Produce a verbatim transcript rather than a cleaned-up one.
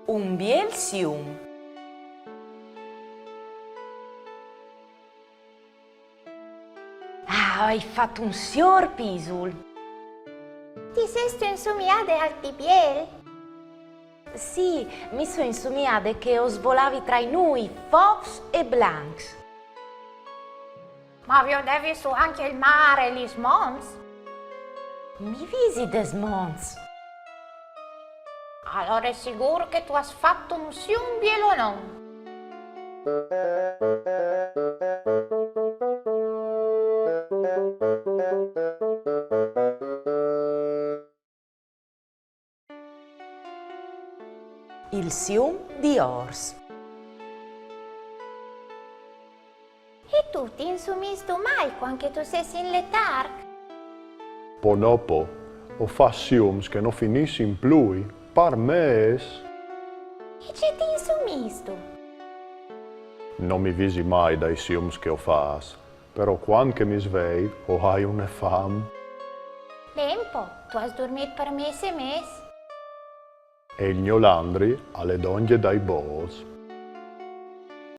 Un biel sium. Ah, o ai fat un siôr pisul. Ti sêstu insumiade alc di biel? Sì, mi soi insumiade che o svolavi tra i nûi, fofs e blancs. Ma viodevistu ancje il mâr e lis monts? Mi visi des monts. Alore sigûr che tu âs fat un sium bielonon. Il sium di Ors. E tu ti insumiistu mai cuant che tu sês in letarc? Po no po, o fâs siums che no finissin plui, par mês. E ce ti insumiistu? No mi visi mai dai siums che o fâs, però cuant che mi svei o ai une fam. Ben po, tu âs durmît par mês e mês. E il gno landri al è dongje dai bôçs.